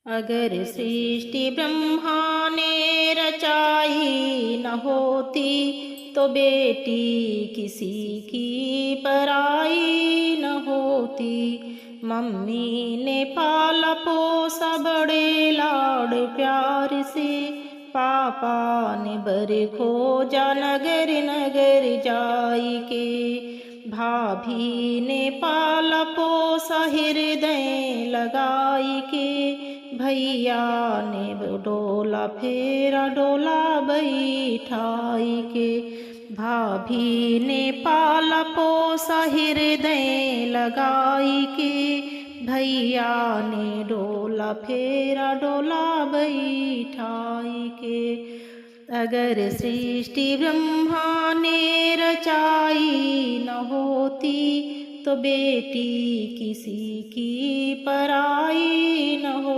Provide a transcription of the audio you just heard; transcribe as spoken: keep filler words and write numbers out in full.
अगर सृष्टि ब्रह्मा ने रचाई न होती, तो बेटी किसी की पराई न होती। मम्मी ने पाला पोसा बड़े लाड़ प्यार से, पापा ने बर खोजा नगर नगर जाई के। भाभी ने पाला पोसा हृदय लगाई के, भैया ने डोला फेरा डोला बैठाई के। भाभी ने पाला पोसा हृदय लगाई के, भैया ने डोला फेरा डोला बैठाई के। अगर सृष्टि ब्रह्मा ने रचाई न होती, तो बेटी किसी की पराई न हो।